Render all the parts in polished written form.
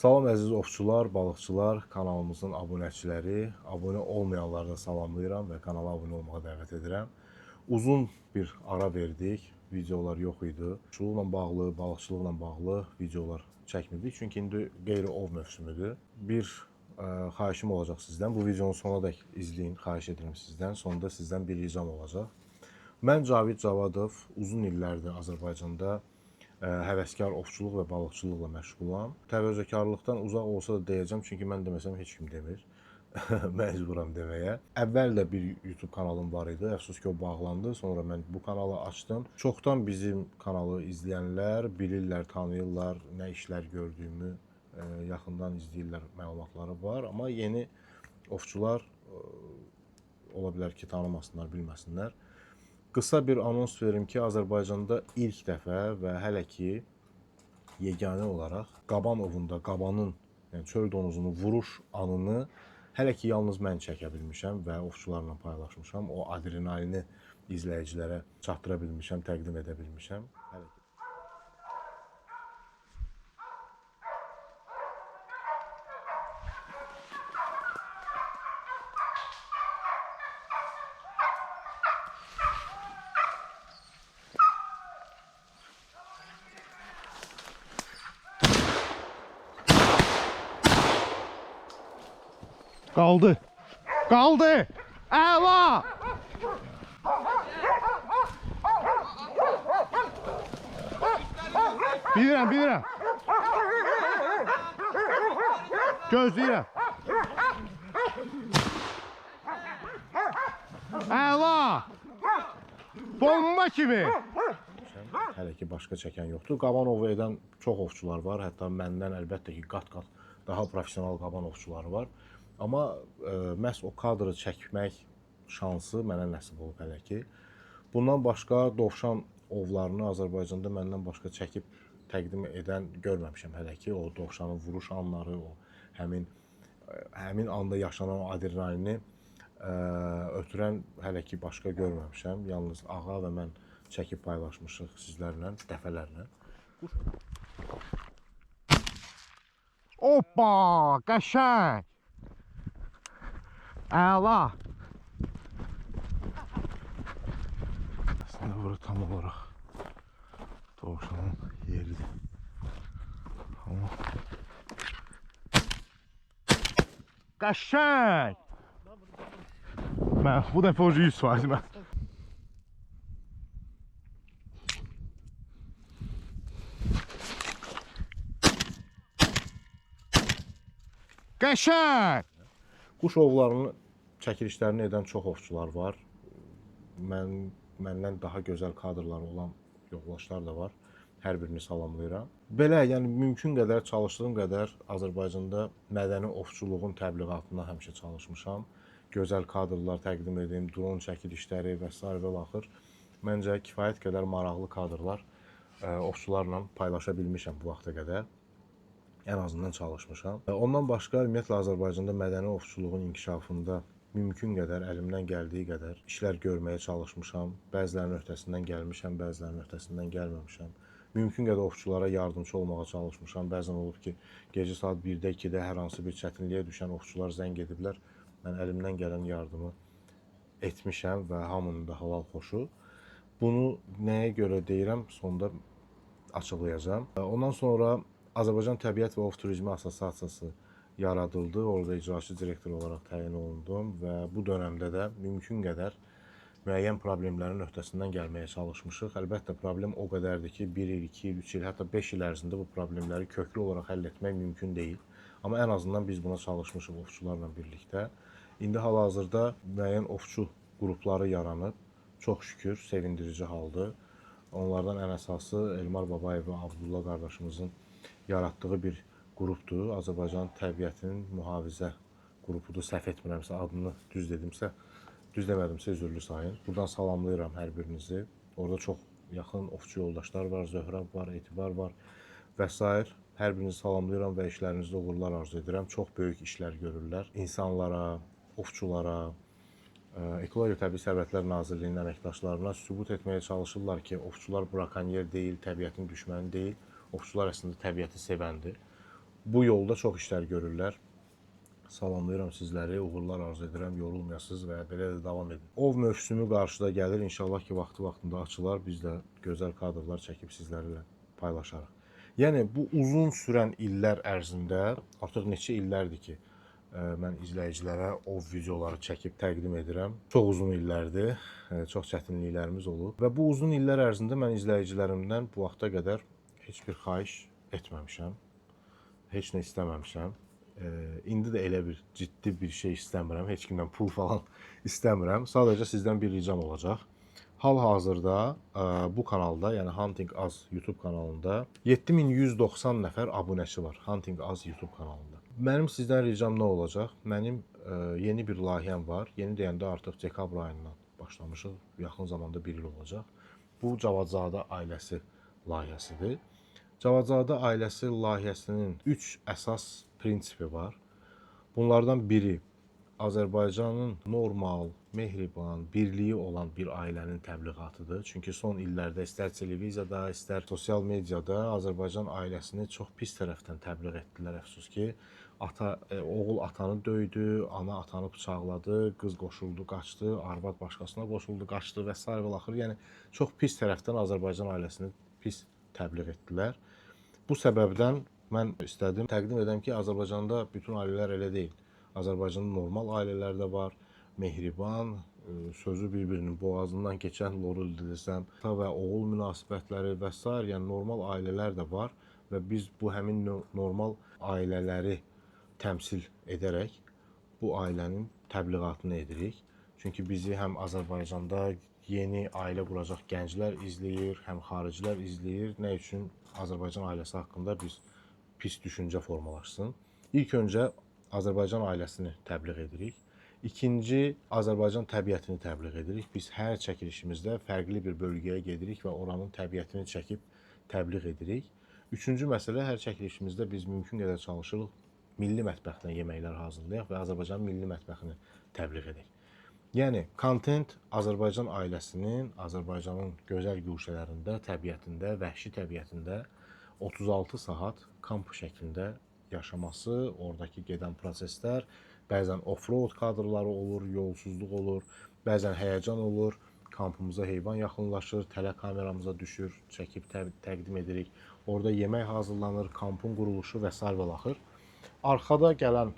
Salam əziz ovçular, balıqçılar, kanalımızın abunəçiləri, abunə olmayanları da salamlayıram və kanala abunə olmağa dəvət edirəm. Uzun bir ara verdik, videolar yox idi. Ovçuluqla bağlı, balıqçılıqla bağlı videolar çəkmirdik, çünki indi qeyri-ov mövsümüdür. Bir xahişim olacaq sizdən. Bu videonun sonadək izləyin, xahiş edirəm sizdən. Sonda sizdən bir ricam olacaq. Mən Cavid Cavadov uzun illərdir Azərbaycanda həvəskar ovçuluq və balıqçılıqla məşğulam. Təvazökarlıqdan uzaq olsa da deyəcəm, çünki mən deməsəm heç kim demir. Məcburam deməyə. Əvvəl də bir YouTube kanalım var idi. Əfsus ki, o bağlandı. Sonra mən bu kanalı açdım. Çoxdan bizim kanalı izləyənlər bilirlər, tanıyırlar, nə işlər gördüyümü yaxından izləyirlər, məlumatları var. Amma yeni ovçular ola bilər ki, tanımasınlar, bilməsinlər. Qısa bir anons verim ki, Azərbaycanda ilk dəfə və hələ ki yeganə olaraq qaban ovunda qabanın, yəni çöl donuzunu vuruş anını hələ ki yalnız mən çəkə bilmişəm və ovçularla paylaşmışam. O adrenalini izləyicilərə çatdıra bilmişəm, təqdim edə bilmişəm. Hələ ki. Qaldı. Qaldı. Əla. Bilirəm, bilirəm. Gözləyirəm. Əla. Bomba kimi. Hələ ki başqa çəkən yoxdur. Qaban ovu edən çox ovçular var. Hətta məndən əlbəttə ki qat-qat daha professional qaban ovçuları var. Amma məhz o kadrı çəkmək şansı mənə nəsib olub hələ ki. Bundan başqa dovşan ovlarını Azərbaycanda məndən başqa çəkib təqdim edən görməmişəm hələ ki. O dovşanın vuruş anları, o həmin anda yaşanan o adrenalini ötürən hələ ki başqa görməmişəm. Yalnız ağa və mən çəkib paylaşmışıq sizlərlə dəfələrlə. Hoppa, qəşəng. Əla. Əslində bura tam olaraq dovşanın yeridir. Amma Qəşəng. Mən bu dəfə o 100% mən. Qəşəng. Quş ovlarının çəkilişlərini edən çox ovçular var. Məndən daha gözəl kadrları olan yoldaşlar da var. Hər birini salamlayıram. Belə, yəni mümkün qədər çalışdığım qədər Azərbaycanda mədəni ovçuluğun təbliğatına həmişə çalışmışam. Gözəl kadrlar təqdim edim, dron çəkilişləri və sair və axır. Məncə kifayət qədər maraqlı kadrlar ovçularla paylaşa bilmişəm bu vaxta qədər. Ən azından çalışmışam. Ondan başqa ümumiyyətlə Azərbaycanda mədəni ovçuluğun inkişafında mümkün qədər, əlimdən gəldiyi qədər işlər görməyə çalışmışam. Bəzilərinin öhdəsindən gəlmişəm, bəzilərinin öhdəsindən gəlməmişəm. Mümkün qədər ovçulara yardımçı olmağa çalışmışam. Bəzən olub ki, gecə saat 1-də, 2-də hər hansı bir çətinliyə düşən ovçular zəng ediblər. Mən əlimdən gələn yardımı etmişəm və hamının da halal xoşu. Bunu nəyə görə deyirəm, sonda açıqlayacağam. Ondan sonra Azərbaycan Təbiət və Ov Turizmi Assosiasiyası yaradıldı. Orada icraçı direktor olaraq təyin olundum və bu dövrdə də mümkün qədər müəyyən problemlərin öhdəsindən gəlməyə çalışmışıq. Əlbəttə problem o qədərdir ki, 1 il, 2 il, 3 il, hətta 5 il ərzində bu problemləri köklü olaraq həll etmək mümkün deyil. Amma ən azından biz buna çalışmışıq ovçularla birlikdə. İndi hal-hazırda müəyyən ovçu qrupları yaranıb. Çox şükür, sevindirici haldır. Onlardan ən əsası Elmar Babayev və Abdullah qardaşımızın yaratdığı bir qrupdur. Azərbaycan Təbiətinin Mühafizə qrupudur. Səhv etmirəmsə, adını düz dedimsə, düz demədimsə üzürlü sayın. Buradan salamlayıram hər birinizi. Orada çox yaxın ovçu yoldaşlar var, Zöhrab var, Etibar var və sair. Hər birinizi salamlayıram və işlərinizdə uğurlar arzu edirəm. Çox böyük işlər görürlər. İnsanlara, ovçulara, Ekologiya Təbii Sərvətlər Nazirliyinin əməkdaşlarına sübut etməyə çalışırlar ki, ovçular brakonyer deyil, təbiətin düşməni deyil. Ovçular əslində təbiəti sevəndir. Bu yolda çox işlər görürlər. Salamlayıram sizləri, uğurlar arzu edirəm, yorulmayasınız və belə də davam edin. Ov mövsümü qarşıda gəlir, İnşallah ki, vaxtı-vaxtında açılar, biz də gözəl kadrlar çəkib sizlərlə paylaşarıq. Yəni bu uzun sürən illər ərzində, artıq neçə illərdir ki, mən izləyicilərə ov videoları çəkib təqdim edirəm. Çox uzun illərdir, çox çətinliklərimiz olub və bu uzun illər ərzində mən izləyicilərimdən bu vaxta qədər heç bir xahiş etməmişəm. Heç nə istəməmişəm. İndi də elə bir ciddi bir şey istəmirəm. Heç kimdən pul falan istəmirəm. Sadəcə sizdən bir ricam olacaq. Hal-hazırda bu kanalda, yəni Hunting Az YouTube kanalında 7190 nəfər abunəçi var. Hunting Az YouTube kanalında. Mənim sizdən ricam nə olacaq? Mənim yeni bir layihəm var. Yeni deyəndə artıq dekabr ayından başlamışıq. Yaxın zamanda bir il olacaq. Bu Cavadzadə ailəsi layihəsidir. Cavadzadə ailəsi layihəsinin 3 əsas prinsipi var. Bunlardan biri Azərbaycanın normal, mehriban, birliyi olan bir ailənin təbliğatıdır. Çünki son illərdə istər televiziyada, istər sosial mediada Azərbaycan ailəsini çox pis tərəfdən təbliğ etdilər, əfsus ki. Ata, oğul atanı döydü, ana atanı bıçaqladı, qız qoşuldu, qaçdı, arvad başqasına qoşuldu, qaçdı və sair və axır. Yəni çox pis tərəfdən Azərbaycan ailəsini pis təbliğ etdilər. Bu səbəbdən mən istədim təqdim edəm ki, Azərbaycanda bütün ailələr elə deyil. Azərbaycanda normal ailələr də var, mehriban, sözü bir-birinin boğazından keçən lorul desəm, ata və oğul münasibətləri və sair, yəni normal ailələr də var və biz bu həmin normal ailələri təmsil edərək bu ailənin təbliğatını edirik. Çünki bizi həm Azərbaycanda yeni ailə quracaq gənclər izləyir, həm xaricilər izləyir. Nə üçün Azərbaycan ailəsi haqqında biz pis düşüncə formalaşsın? İlk öncə Azərbaycan ailəsini təbliğ edirik. İkinci, Azərbaycan təbiətini təbliğ edirik. Biz hər çəkilişimizdə fərqli bir bölgəyə gedirik və oranın təbiətini çəkib təbliğ edirik. Üçüncü məsələ, hər çəkilişimizdə biz mümkün qədər çalışırıq milli mətbəxdən yeməklər hazırlayaq və Azərbaycanın milli mətbəxini təbliğ edək. Yəni kontent Azərbaycan ailəsinin, Azərbaycanın gözəl guşələrində, təbiətində, vəhşi təbiətində 36 saat kamp şəklində yaşaması, oradakı gedən proseslər, bəzən off-road kadrları olur, yolsuzluq olur, bəzən həyəcan olur, kampımıza heyvan yaxınlaşır, tələ kameramıza düşür, çəkib təqdim edirik. Orada yemək hazırlanır, kampın quruluşu və sair və axır. Arxada gələn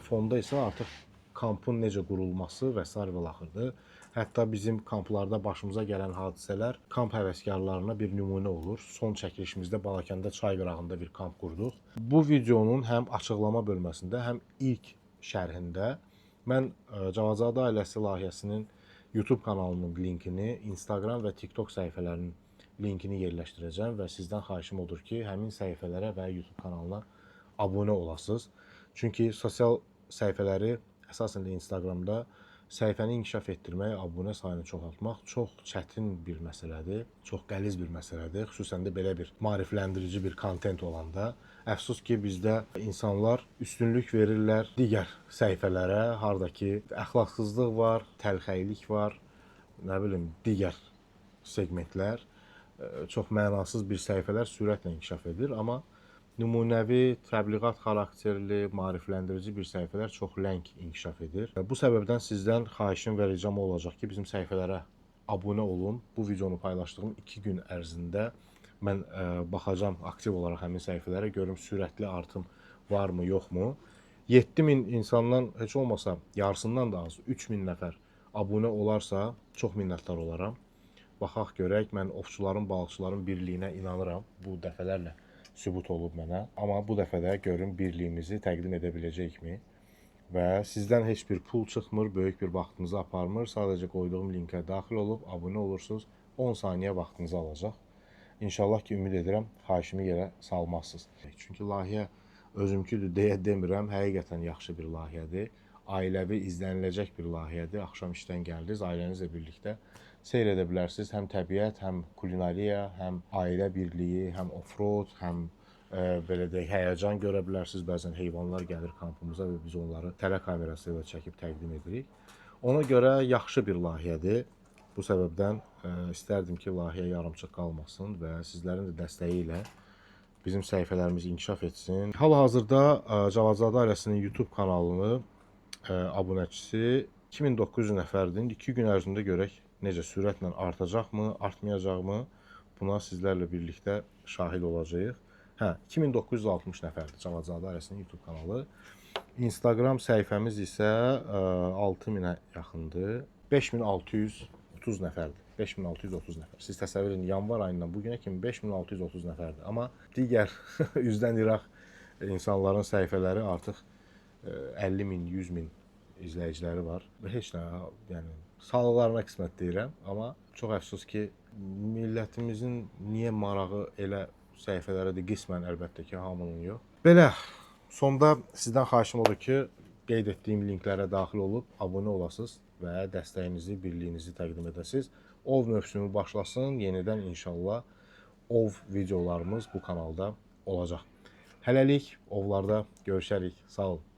fonda isə artıq kampın necə qurulması və sair və axırdır. Hətta bizim kamplarda başımıza gələn hadisələr kamp həvəskarlarına bir nümunə olur. Son çəkilişimizdə Balakəndə çay qırağında bir kamp qurduq. Bu videonun həm açıqlama bölməsində, həm ilk şərhində mən Cavadzadə ailəsi layihəsinin YouTube kanalının linkini, Instagram və TikTok səhifələrinin linkini yerləşdirəcəm və sizdən xahişim odur ki, həmin səhifələrə və YouTube kanalına abunə olasınız. Çünki sosial səhifələri, əsasən də Instagramda səhifəni inkişaf etdirmək, abunə sayını çoxaltmaq çox çətin bir məsələdir, çox qəliz bir məsələdir. Xüsusən də belə bir maarifləndirici bir kontent olanda. Əfsus ki, bizdə insanlar üstünlük verirlər digər səhifələrə, harda ki əxlaqsızlıq var, təlxəylik var, nə bilim, digər segmentlər, çox mənasız bir səhifələr sürətlə inkişaf edir, amma nümunəvi, təbliğat xarakterli, maarifləndirici bir səhifələr çox ləng inkişaf edir. Bu səbəbdən sizdən xahişim və ricam olacaq ki, bizim səhifələrə abunə olun. Bu videonu paylaşdığım 2 gün ərzində mən baxacağam aktiv olaraq həmin səhifələrə, görüm sürətli artım varmı, yoxmu. 7000 insandan heç olmasa yarısından da az 3000 nəfər abunə olarsa çox minnətdar olaram. Baxaq görək, mən ovçuların, balıqçıların birliyinə inanıram. Bu dəfələrlə sübut olub mənə. Amma bu dəfə də görüm birliyimizi təqdim edə biləcəyikmi? Və sizdən heç bir pul çıxmır, böyük bir vaxtınızı aparmır. Sadəcə qoyduğum linkə daxil olub abunə olursunuz. 10 saniyə vaxtınızı alacaq. İnşallah ki, ümid edirəm xahişimi yerə salmazsınız. Çünki layihə özümküdür deyə demirəm. Həqiqətən yaxşı bir layihədir. Ailəvi izləniləcək bir layihədir. Axşam işdən gəldiniz, ailənizlə birlikdə seyr edə bilərsiniz. Həm təbiət, həm kulinariya, həm ailə birliyi, həm off-road, həm belə deyək, həyəcan görə bilərsiniz. Bəzən heyvanlar gəlir kampımıza və biz onları tələ kamerası ilə çəkib təqdim edirik. Ona görə yaxşı bir layihədir. Bu səbəbdən istərdim ki, layihə yarımçıq qalmasın və sizlərin də dəstəyi ilə Bizim səhifələrimiz inkişaf etsin. Hal-hazırda Cavadzadə ailəsinin YouTube kanalını abunəçisi 2900 nəfərdir. İndi 2 gün ərzində görək necə sürətlə artacaqmı, artmayacaqmı? Buna sizlərlə birlikdə şahid olacağıq. Hə, 2960 nəfərdir Cavadzadə ailəsinin YouTube kanalı. Instagram səhifəmiz isə 6000-ə yaxındır. 5630 nəfərdir. 5630 nəfər. Siz təsəvvür edin, yanvar ayından bu günə kimi 5630 nəfərdir. Amma digər üzdən iraq insanların səhifələri artıq 50 min, 100 min izləyiciləri var. Heç nə, yəni sağlıqlarına qismət deyirəm, amma çox əfsus ki, millətimizin niyə marağı elə səhifələrədir, qismən əlbəttə ki, hamının yox. Belə, sonda sizdən xahişim odur ki, qeyd etdiyim linklərə daxil olub abunə olasınız və dəstəyinizi, birliyinizi təqdim edəsiniz. Ov mövsümü başlasın, yenidən inşallah ov videolarımız bu kanalda olacaq. Hələlik ovlarda görüşərik. Sağ olun.